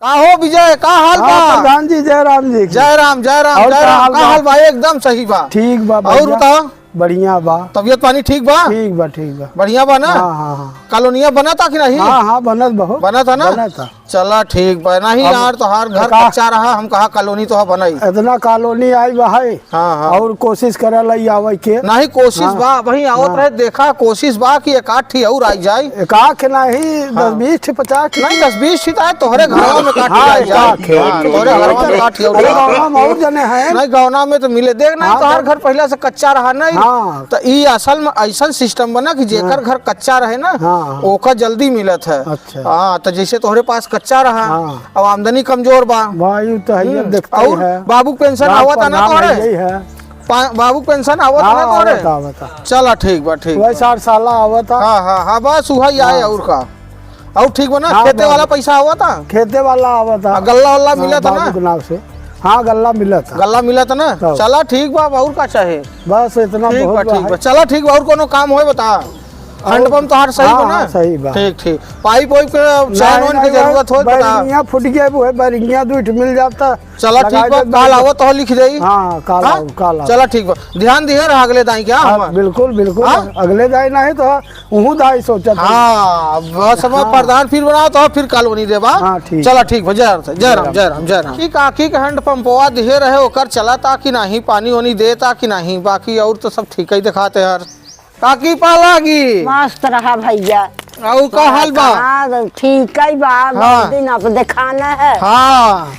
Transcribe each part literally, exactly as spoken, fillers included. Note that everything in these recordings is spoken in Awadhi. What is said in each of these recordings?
आहो विजय, का हाल हाँ, बा? प्रधान जी, जय राम जी की। जय राम, जय राम, और जय का राम। हाल का बा? हाल बा? एकदम सही बा। ठीक बा, और भैया। बताओ। बढ़िया बा। तबियत पानी ठीक बा? ठीक बा, ठीक बा। बढ़िया बा ना? हाँ, हाँ, हाँ। कॉलोनिया बनत कि नहीं? हाँ, हाँ, बनत बहुत। बनत है ना? बनत है। चला ठीक बा। नहीं अब यार, तोहार घर का कच्चा रहा, हम कहा कॉलोनी तो बनाई। इतना कॉलोनी आई बा है। हाँ, हाँ। और कोशिश करे लाई आवे के। नहीं, कोशिश हाँ। बा, वहीं आवत हाँ। रहे, देखा, कोशिश बा कि एक आध ठी और आई जाए। एक आध के नहीं, हाँ। दस बीस ठी, पचास ठी। नहीं, दस बीस ठी तो है, तोहरे घरवा में काठी हाँ, आई जाए। एक आध खे। हाँ, तोहरे घरवा में काठी और अरे, जाए। गौना में और जने हैं। नहीं, गौना में तो मिले। देख, नहीं, हाँ, तोहार तो घर पहला से कच्चा रहा, नहीं? हाँ। तो ई असल में ऐसन सिस्टम बना कि जेकर हाँ। घर कच्चा रहे ना, हाँ, हाँ। ओका जल्दी मिलत है। अच्छा। हाँ, तो जैसे तोहरे पास कच्चा रहा, हाँ। अब आमदनी कमजोर बा। भाई, उ तो है, हम्म, देखते और हैं। बाबू पेंशन गाँव आवत है ना प्रधान तोहरे? है, यही है। पा-, बाबू पेंशन आवत है ना हाँ, तोहरे? आवत, आवत। चला, ठीक बा, ठीक वही बा। साठ साला आवत है। हाँ, हाँ, हाँ, बस वही आए हाँ। और का। और ठीक बा ना? हाँ, खेते बस। वाला पैसा आवत है? खेते वाला आवत है। आ, गल्ला वल्ला हाँ, मिलत है ना? बाबू के नाम से। हाँ, गल्ला मिलत है। गल्ला मिलत है ना? तब। चला, ठीक बा, अब और का चाहे? बस इतना ठीक बहुत बा, बा ठीक है। बा। चला, ठीक बा, और कोनो काम होए बता। और हैंडपंप तोहार सही हाँ, बा ना? हाँ, सही बा। ठीक, ठीक। पाइप वाइप के चैन नहीं, वैन के नहीं, जरूरत होत बता। बैरिंगिया फूट गया, वो है, बैरिंगिया दुइ ठे मिल जाता, चला, ठीक लगाए बा, दे, काल दे। आवत हो, लिख देई। हाँ, काल हाँ? आओ, काल आओ। चला, ठीक बा। ध्यान दिहे रहा अगले दाई क्या हाँ, हमार? बिल्कुल, बिल्कुल। हाँ? अगले दाई नहीं तो उहू दाई सोचत है। हाँ, बस हम हाँ। प्रधान फिर बनाओ तो फिर कॉलोनी देबा। हाँ, ठीक। चला, ठीक बा, जय राम, जय राम, जय राम, जय राम। ठीक, काकी के हैंडपंपवा दिहे रहे, ओकर चलता कि नहीं, पानी वानी देता कि नहीं, बाकी और तो सब ठीक ही दिखाते यार। काकी पा लागी। मस्त रहा भैया। और का हाल बा? हाँ, ठीक ही बा, हाँ। बहुत दिन अब देखाना है। हाँ।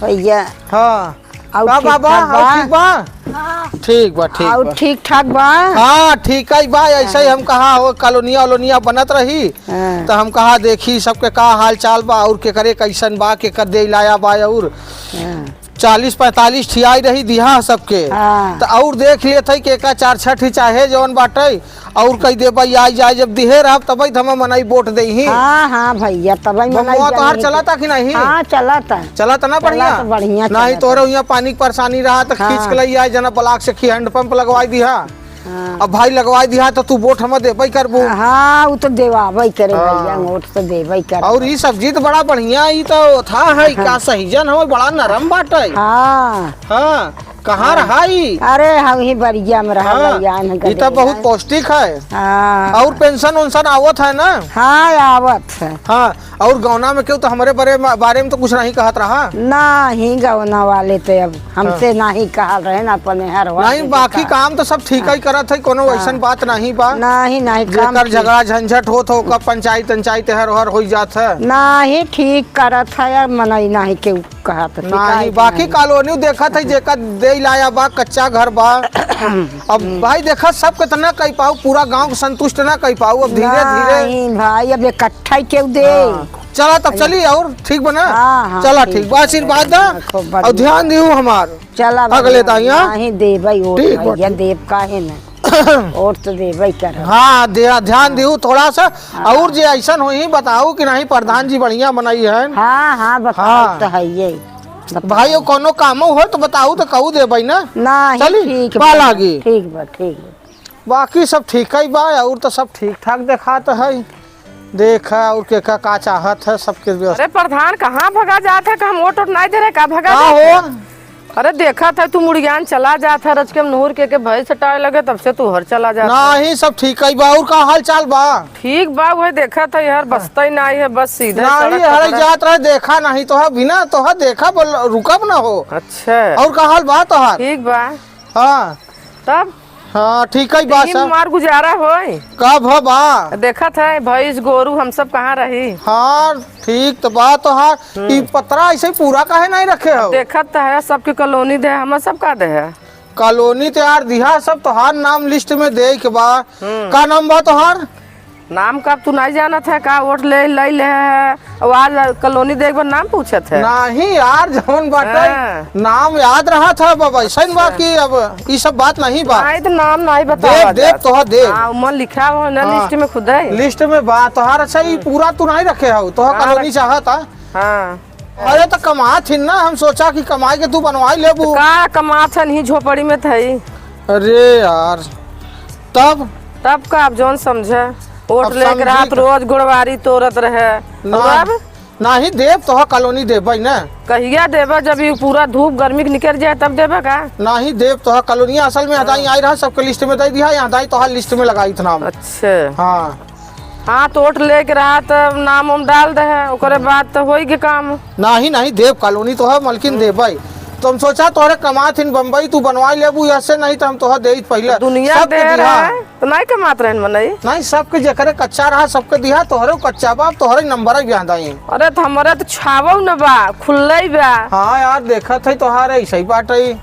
भैया। हाँ। और का ठीक बाबा, ठाक और बा? ठीक बा? हाँ। ठीक बा, ठीक और बा। ठीक ठाक बा? हाँ, ठीक ही बा। ऐसे ही हम कहा हो, कॉलोनिया वोलोनिया बनत रही, हाँ। तो हम कहा देखी सबके का हाल चाल बा और केकरे कैसन बा, केकर दे लाया बा और हाँ। चालीस पैंतालीस ठी आई रही दिहा सबके। हाँ। त और देख लेत है कि एका चार छह ठी चाहे जौन बाटे, और कही देबा, आई जाए, जब दिहे रहब, तबई त हमें मनई वोट देही। हाँ, हाँ भैया, तबई मनई बमुआ तोहार जानी चलता कि नहीं? हाँ, चलता। चलता ना बढ़िया? चलता बढ़िया नहीं, चलता। तोहरे हुआं पानी के परेशानी रहा, त हाँ। खींच के लई आए, जना ब्लॉक से खी हैंडपंप लगवाई दिहा। हाँ। अब भाई लगवाई दिहा, त तू वोट हमें देबई करबू। हाँ, उ तो देवाबई करे हाँ। भैया, वोट तो देबई करे। और ई सब्जी तो बड़ा बढ़िया, ई तो था है, का हाँ। सहीजन हो, बड़ा नरम बाटे। हाँ। हाँ। कहाँ हाँ। रहा ई? अरे, हम ही बरिया में रहा, हाँ, बरिया में ई तो गदेला। बहुत पौष्टिक है। हाँ। और पेंशन उंशन आवत है ना? हाँ, आवत है। हाँ, और गौना में केहू तो हमरे बारे में, बारे में तो कुछ नहीं कहत रहा। नहीं, गौना वाले तो अब हमसे हाँ। नहीं कहल रहे ना, अपने हर वक्त नहीं, के बाकी का। काम तो सब ठीक ही हाँ। करत है, कोनो हाँ। वैसन बात नहीं बा। नहीं, नहीं, काम जेकर ठीक। झगड़ा झंझट होत हो, ओकर पंचायत, पंचायत हर हर हो जात है। नहीं, ठीक करत है, अब मनई नहीं केहू कहत, नहीं, शिकायत बाकी नहीं। कॉलोनी देखत है, जेकर दे लाया बा, कच्चा घर बा। अब भाई देखत सब कितना कई पाऊ, पूरा गांव के संतुष्ट ना कई पाऊ। अब धीरे धीरे नहीं भाई, अब इकट्ठा ही केहू दे। हाँ। चला तब चली और ठीक बना। हाँ, हाँ, चला ठीक ठीक बा, बा। आशीर्वाद दा। खूब बढ़िया। और ध्यान दिहू हमार। चला अगले बढ़िया, दाइया। नहीं देबै वोट ठीक बा, भैया, ठीक। देब काहे न? वोट तो देबै करब। हाँ, दे-, ध्यान दिहू थोड़ा सा। हाँ। और जे ऐसन होई बताऊ कि नहीं प्रधान जी बढ़िया बनाई है। हाँ, हाँ, बताऊ हाँ। तो है ये। भाई, वो कोनो कामो हो तो बताऊ तो कहू देबै ना। नहीं, चली, ठीक पा बा, लागी। ठीक बा, ठीक बा। बाकी सब ठीक ही बा, और तो सब ठीक ठाक देखात है। देखा, और के का, का चाहत है, सबके व्यवस्था। अरे प्रधान, कहाँ भगा जात है? का हम वोट वोट नहीं दे रहे, का भगा का जात है? हो? अरे देखत है, तू मुड़ियान चला जात है, रचके हम नूर के, के भैंस हटाए लगे, तब से तू हर चला जात है। नहीं, सब ठीक ही बा। और का हाल चाल बा? ठीक बा, वही देखत है यार, बसता ही नहीं है, बस सीधे नहीं, सड़क हर पकड़े। जात रहे, देखा नहीं तो है, बिना तो है, देखा बोल, रुकब ना हो। अच्छा। और का हाल बा तोहार? ठीक बा। हाँ। तब? हाँ, ठीक है बात यही सर। मार गुजारा होय। कब हो बा? देखत है, भैंस, गोरू, हम सब कहाँ रही? हाँ, ठीक तो बात तो है। हम्म। ई पतरा ऐसे ही पूरा काहे नहीं रखे हो? देखत तो है, सबके कॉलोनी दे, हम सब का दे है? कॉलोनी तो यार दिहा सब तोहार नाम लिस्ट में दे के बा। हम्म। का नाम बा तोहार? नाम का तू नहीं जानत है का? वोट ले, ले, ले है। और आज कॉलोनी देख बर नाम पूछत है। नहीं यार, जौन बाटे, हाँ। नाम याद रहा था बाबा, ऐसा ही बा अच्छा। कि अब ई सब बात नहीं बा। नहीं तो नाम नहीं बतावा देब, देब जात। तोहा देब। हाँ, मन लिखा हो ना हाँ। लिस्ट में खुद है। लिस्ट में बा तोहार। अच्छा, ई हम्म। पूरा तू नहीं रखे हो, तोहा हाँ, कॉलोनी रख- चाहत है। हाँ। अरे तो कमात ही ना, हम सोचा कि कमाई के तू बनवाई लेबू। तो का कमात है, नहीं झोपड़ी में थे। अरे यार, तब? तब का, अब जौन समझे, वोट अब लेके समझी रात का? रोज गोड़वारी तोरत रहे। ना। और अब? नाहीं देब, तोहा कॉलोनी देबइ न। कहिया देबा? जब ई पूरा धूप गर्मी के निकल जाए तब देबा का? नाहीं देब, तोहा कॉलोनी असल में हदाई हाँ। आई रहा, सबके लिस्ट में दइ दिहा, हदाई तोहा लिस्ट में लगाइत नाम। अच्छा। हाँ। हाँ, तो वोट लेके रहा, तब नाम उम डाल दे है, ओकरे बाद तो होई के काम। नाहीं, नाहीं, देब कॉलोनी तोहा, मलकिन हम्म। देबइ। तो हम सोचा तोहरे कमात हिन बम्बई, तू बनवाइ लेबू, ऐसे नहीं तो हम तोहा देइत पहिले। दुनिया सबके दे दिहा। रहा है, तो नाहीं कमात रहन मनई। नाहीं, सबके जेकरे कच्चा रहा, सबके दिहा, तोहरे कच्चा बा, तोहरे नंबर भी हदाई। अरे, तो हमरे तो छावो न बा, खुल्लई बा। हाँ यार, देखत है तोहार ऐसे ही बाटइ।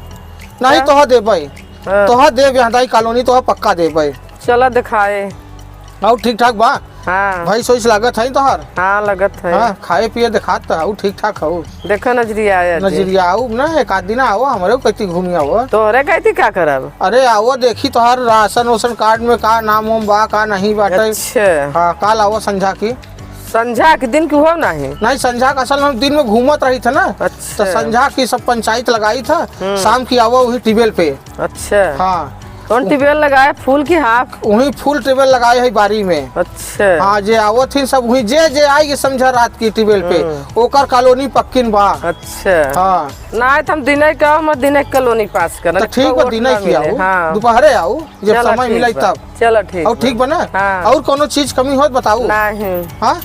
नाहीं, क्या? तोहा देबइ। हाँ। तोहा देब, हदाई कॉलोनी तोहा पक्का देबइ। चला देखाए। अउ ठीक ठाक बा? हाँ। भैंस वैस लागत है तोहार? हाँ, लगत है। हाँ, खाए पिए देखात त हउ, ठीक ठाक हउ। देखा नजरिया आया जी। नजरिया आउ ना, एक आध दिन आवा, हमरे कहती घूमी आवा। तोहरे कहती का करब? अरे आवा, देखी तोहार राशन वाशन कार्ड में का नाम वाम बा, का नहीं बाटइ। अच्छा। हाँ, काल आवा संझा की। संझा के दिन की हो नहीं? नहीं, संझा का असल हम दिन में घूमत रही थे ना। अच्छा। तो संझा की सब पंचायत लगाई था, हम्म। शाम की आवा वही ट्यूबवेल पे। अच्छा। हाँ। कौन ट्यूबवेल लगाए, फुल की हाफ? वही फुल ट्यूबवेल लगाए है बारी में। अच्छा। हाँ, जे आवत ही सब वही, जे, जे आई के समझा रात की ट्यूबवेल पे, हम्म। ओकर कॉलोनी पक्किन बा। अच्छा। हाँ। ना, तो हम दिने का, हम दिने के कॉलोनी पास करन, तो ठीक बा, वोट दिने ना की मिले। आऊ, हाँ। दोपहरे आऊ, जब चला समय ठीक मिले बा। तब। चला ठीक अउर बा। ठीक बा ना? हाँ। अउर कौनो चीज कमी होत बताऊ। नहीं। हाँ?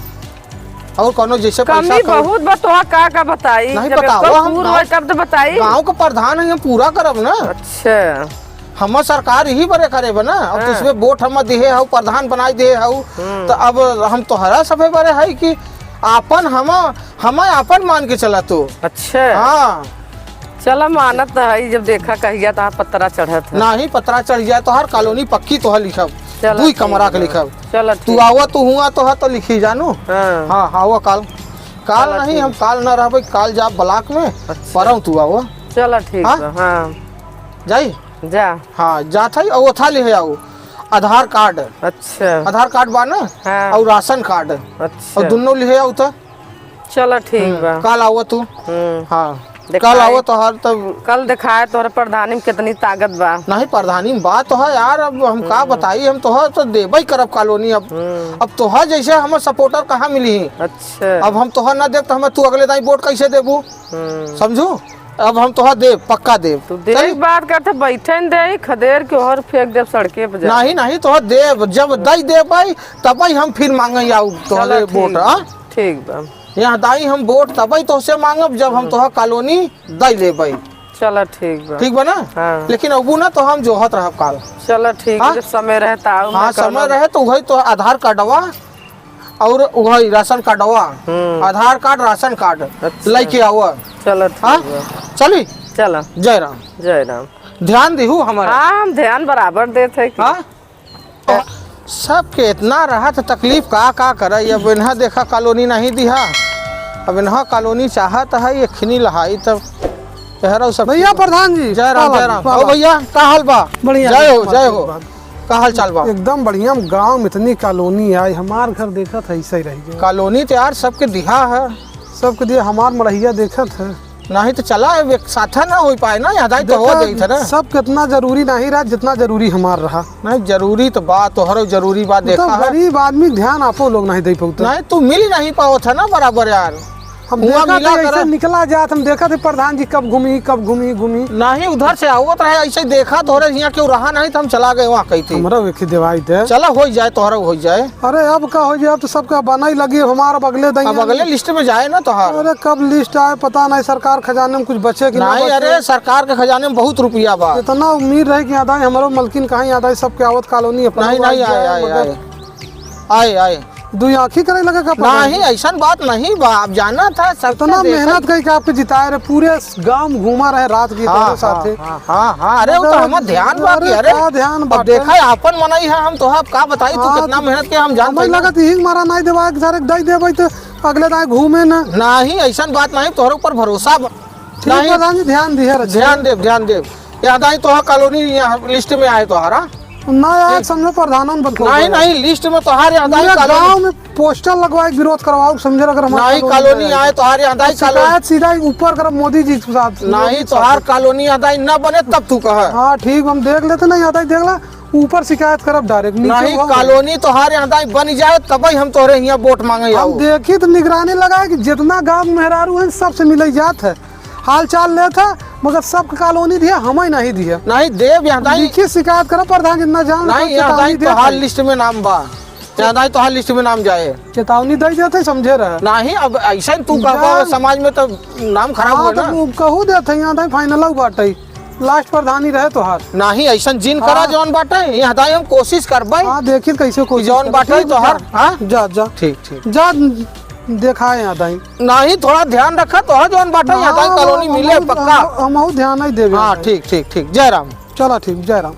अउर कौनो जैसे पैसा कमी कौड़ी बहुत बा, तोहा का का बताई? नहीं जब बताओ, एकर हम पूर गाँव, होई तब तो बताई। गाँव के प्रधान है, हम पूरा करब ना। अच्छा। हमर सरकार यही बरे करे बा ना। अब हाँ। तुसबे वोट हम दिहे हऊ, प्रधान बनाई दिहे हऊ, हम्म। तो अब हम तोहरा सभे बरे है कि आपन हम, हम आपन मान के चला तू। अच्छा। हाँ। चला, मानत त हई, जब देखा कहिया तहार पतरा चढ़त है। नाही, पतरा चढ़ जाए, तोहार कॉलोनी पक्की तोहार लिखब, चला दुई ठीक कमरा के बा। लिखब। चला तू ठीक। आवा, तू हुआ तो है तो लिखी जानू। हाँ। हाँ, हाँ, आवा काल, काल चला नहीं, ठीक। हम काल ना रहबे, काल जाब ब्लॉक में, अच्छा। परौं तू आवा। चला ठीक हाँ? बा, हाँ। जाई? जा। हाँ, जात है, और ओथा लिहे आऊ, आधार कार्ड। अच्छा। आधार कार्ड बा ना? हाँ। और राशन कार्ड। अच्छा। और दुनो लिहे आऊ तो? चला ठीक हम्म, बा। काल आवा तू। हम्म। हाँ। देखाए। काल आवा तोहार तब। कल देखाए तोहर प्रधानी में कितनी ताकत बा। नहीं, प्रधानी में बात तो है यार, अब हम का हम्म। बताई, हम तोहर तो देबे ही करब कॉलोनी अब। हम्म। अब तोहर जैसे हमर सपोर्टर कहाँ मिली? अच्छा। अब हम तोहर ना देब तो हमें तू अगले दाई वोट कैसे देबू? हम्म। समझू? अब हम तोहर देब, पक्का देब। तू देख चली? बात करते, बैठे न दे, खदेर के ओहर फेंक देब सड़के पे जा। नहीं, नहीं, तोहर देब, जब हम्म। दई देबे, तबे हम फिर मांगे आऊ तोहरे चला ठीक वोट, बा। हाँ? ठीक बा। यहाँ दाई हम वोट तबे तोहसे मांगब जब हम हम्म। तोहर कॉलोनी दई लेबे। चला ठीक बा। ठीक बा ना? हाँ। लेकिन अबू ना तो हम जोहत रहब काल। चला ठीक हाँ? बा, जब समय रहे त आऊ, हाँ, मैं समय कहब। रहे तो वही तो आधार कार्डवा और वही राशन कार्डवा, हम्म। आधार कार्ड, राशन कार्ड अच्छा। लेके आवा। चला ठीक हाँ? बा। चली? चला। जय राम। जय राम। ध्यान दिहू हमारा। हाँ, हम ध्यान बराबर देत है कि हाँ? सबके इतना रहत तकलीफ, का, का करे। अब इन्हा देखा कॉलोनी नहीं दिहा, अब इन्हा कॉलोनी चाहत है, ये खिनी लहाई तब एहरो सब भैया प्रधान जी, जय राम, का जय हाल राम। बा? ओ भैया, का हाल बा? बढ़िया, जय हो, बढ़िया, जय हो। बात। का हाल चाल बा? एकदम बढ़िया। हम गाँव में इतनी कॉलोनी आई, हमार घर देखत है, ऐसे ही रह गए। कॉलोनी तो यार सबके दिहा है। सबके दिहा, हमार मड़हिया देखत है। नहीं तो चला, एक साथा ना हो पाए ना, यहाँ तो हो देखा, जाई था ना। सब कितना जरूरी नहीं रहा, जितना जरूरी हमार रहा। नहीं, जरूरी तो बात तोहरो जरूरी बात तो देखा है। गरीब आदमी ध्यान आपो लोग नहीं दे पाउत। नहीं, तू मिल नहीं पावत है ना बराबर यार। हम हुआ देखा मिला था, ऐसे करा। निकला जात, हम देखा थे प्रधान जी कब घूमी, कब घूमी, घूमी। नहीं, उधर से आवत रहे, ऐसे देखा तोहरे यहाँ केहू रहा नहीं, तो हम चला गए वहाँ कही थी। हमरा एक ही देवाई दे। चला, हो जाए, तोहरा हो जाए। अरे, अब का हो जाए, अब तो सबका बना ही लगी, हमारा अब अगले दिन अब अगले लिस्ट में जाए ना तोहार। अरे, कब लिस्ट आए, पता नहीं, सरकार खजाने में कुछ बचे कि ना नहीं, बचे। अरे, सरकार के खजाने में बहुत रुपया बा। इतना उम्मीद रहे कि याद आए, हमारो मलकिन कहाँ याद आए, सबके आवत कॉलोनी अपना नहीं, नहीं, आए, आए, आए, मगर आए। आए, आए। दुई आँखी करे लगे का पता नहीं, नहीं। ऐसन बात नहीं बा। आप जाना था, सबके इतना देखा। मेहनत कई के आपके जिताए रहे, पूरे गांव घूमा रहे रात की हाँ, तोहरे साथे। हाँ, हाँ, हाँ, अरे, वो तो अरे, हमार ध्यान बा अरे, कि, अरे, का ध्यान अब बाटे? देखा, आपन मनई है, हम तो आप का बताई, तू हाँ, कितना तो मेहनत के, हम जान हमें पाई ना। लगत यही मारा नहीं देवा, एक सारे दई देबै तो अगले दाएं घूमे ना। नहीं, ऐसन बात नहीं, तोहरे ऊपर भरोसा बा। ठीक नहीं। प्रधान जी, ध्यान दिहे रहे। ध्यान देब, ध्यान देब। याद आई तो कॉलोनी यहाँ लिस्ट में आए तोहरा। ना यार, ठीक। समझो प्रधान हम बन नहीं, नहीं, लिस्ट में तोहार याद आई पूरे कॉलोनी। गांव में पोस्टर लगवाए, विरोध करवाओ, समझे अगर हमारे नहीं, कॉलोनी कॉलोनी में आए तोहार याद आई और कॉलोनी। शिकायत सीधा ऊपर करब मोदी जी के साथ, नहीं, मोदी जी के तोहार साथ। कॉलोनी याद आई ना बने तब तू कह। हाँ, ठीक, हम देख लेते ना, याद आई देख ला। ऊपर शिकायत करब direct, नीचे नहीं, वो कॉलोनी तोहार यहाँ दाई बन जाए, तबही हम तोहरे हियाँ वोट माँगे हम आऊ। देखी तो निगरानी लगाए कि जितना गाँव मेहरारू हैं, सबसे मिले जात है, हाल चाल लेत है, मगर सबके कॉलोनी दिया, हमें नहीं दिया। नहीं देब यहाँ दाई। लिखित शिकायत करब प्रधान, जितना जान नहीं, यहाँ दाई तोहार list में नाम बा, यहाँ दाई तोहार list में नाम जाए। चेतावनी दे देते, समझे रहे। नहीं, अब ऐसा तू कहबा, समाज में तो नाम खराब हाँ, होई तो ना। कहू देते, यहाँ दाई final बाटे। Last प्रधानी रहे तोहार। नाही, ऐसन जिन करा हाँ। जौन बाटे, यहाँ दाई हम कोशिश करबै। हाँ, देखी कैसे कि कोशिश जौन करबै। बाटे ठीक, तोहार, जा, हाँ? जा, जा। ठीक, ठीक। जा, देखाए यहाँ दाई। नाही, थोड़ा ध्यान रखा, तोहार जौन बाटे, यहाँ दाई ना, कॉलोनी मिले, हमहू, पक्का। हम, हमहू ध्यान नहीं देबे हाँ, यहाँ दाई। ठीक, ठीक, ठीक। जय राम। चला ठीक, जय राम।